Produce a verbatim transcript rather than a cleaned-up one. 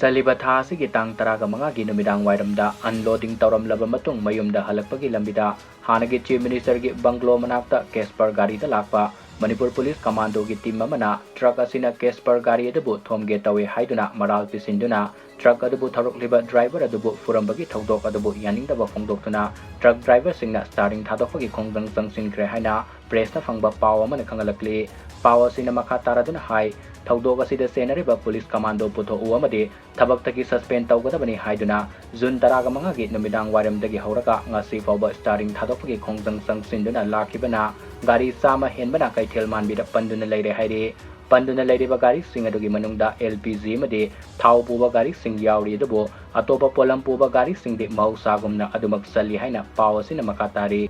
ꯆꯠꯂꯤꯕ ꯊꯥ ꯑꯁꯤꯒꯤ ꯇꯥꯡ ꯇꯔꯥꯒ ꯃꯉꯥꯒꯤ ꯅꯨꯃꯤꯗꯥꯡ ꯋꯥꯏꯔꯝꯗ unloading ꯇꯧꯔꯝꯂꯕ ꯃꯇꯨꯡ ꯃꯌꯨꯝꯗ ꯍꯜꯂꯛꯄꯒꯤ ꯂꯝꯕꯤꯗ ꯍꯥꯟꯅꯒꯤ Chief Minister ꯒꯤ bungalow ꯃꯅꯥꯛꯇ Casper ꯒꯥꯔꯤꯗ ꯂꯥꯛꯄ ꯃꯅꯤꯄꯨꯔ ꯄꯨꯂꯤꯁ ꯀꯃꯥꯟꯗꯣꯒꯤ team ꯑꯃꯅ truck ꯑꯁꯤꯅ Casper ꯒꯥꯔꯤ ꯑꯗꯨꯕꯨ ꯊꯣꯝꯒꯦ ꯇꯧꯏ ꯍꯥꯏꯗꯨꯅ ꯃꯔꯥꯜ ꯄꯤꯁꯤꯟꯗꯨꯅ truck ꯑꯗꯨꯕꯨ ꯊꯧꯔꯛꯂꯤꯕ driver ꯑꯗꯨꯕꯨ ꯐꯨꯔꯝꯕꯒꯤ ꯊꯧꯗꯣꯛ ꯑꯗꯨꯕꯨ ꯌꯥꯅꯤꯡꯗꯕ ꯐꯣꯡꯗꯣꯛꯇꯨꯅ truck driver ꯁꯤꯡꯅ steering ꯊꯥꯗꯣꯛꯄꯒꯤ ꯈꯣꯡꯖꯪ ꯆꯪꯁꯤꯟꯈ꯭ꯔꯦ ꯍꯥꯏꯅ press ꯅ ꯐꯪꯕ ꯄꯥꯎ ꯑꯃꯅ ꯈꯪꯍꯜꯂꯛꯂꯤ꯫ ꯄꯥꯎ ꯑꯁꯤꯅ ꯃꯈꯥ ꯇꯥꯔꯗꯨꯅ ꯍꯥꯏ, ꯊꯧꯗꯣꯛ ꯑꯁꯤꯗ ꯆꯦꯟꯅꯔꯤꯕ ꯄꯨꯂꯤꯁ ꯀꯃꯥꯟꯗꯣ ꯄꯨꯊꯣꯛꯎ ꯑꯃꯗꯤ ꯊꯕꯛꯇꯒꯤ suspend ꯇꯧꯒꯗꯕꯅꯤ ꯍꯥꯏꯗꯨꯅ ꯖꯨꯟ ꯇꯔꯥꯒ ꯃꯉꯥꯒꯤ ꯅꯨꯃꯤꯗꯥꯡ ꯋꯥꯏꯔꯝꯗꯒꯤ ꯍꯧꯔꯒ ꯉꯁꯤ ꯐꯥꯎꯕ steering ꯊꯥꯗꯣꯛꯄꯒꯤ ꯈꯣꯡꯖꯪ ꯆꯪꯁꯤꯟꯗꯨꯅ ꯂꯥꯛꯈꯤꯕꯅ ꯒꯥꯔꯤ ꯆꯥꯝꯃ ꯍꯦꯟꯕꯅ ꯀꯩꯊꯦꯜ ꯃꯥꯟꯕꯤꯗ ꯄꯟꯗꯨꯅ ꯂꯩꯔꯦ ꯍꯥꯏꯔꯤ꯫ ꯄꯟꯗꯨꯅ ꯂꯩꯔꯤꯕ ꯒꯥꯔꯤꯁꯤꯡ ꯑꯗꯨꯒꯤ ꯃꯅꯨꯡꯗ L P G ꯑꯃꯗꯤ ꯊꯥꯎ ꯄꯨꯕ ꯒꯥꯔꯤꯁꯤꯡ ꯌꯥꯎꯔꯤ, ꯑꯗꯨꯕꯨ ꯑꯇꯣꯞꯄ ꯄꯣꯠꯂꯝ ꯄꯨꯕ ꯒꯥꯔꯤꯁꯤꯡꯗꯤ ꯃꯍꯧꯁꯥꯒꯨꯝꯅ ꯑꯗꯨꯃꯛ ꯆꯠꯂꯤ ꯍꯥꯏꯅ ꯄꯥꯎ ꯑꯁꯤꯅ ꯃꯈꯥ ꯇꯥꯔꯤ꯫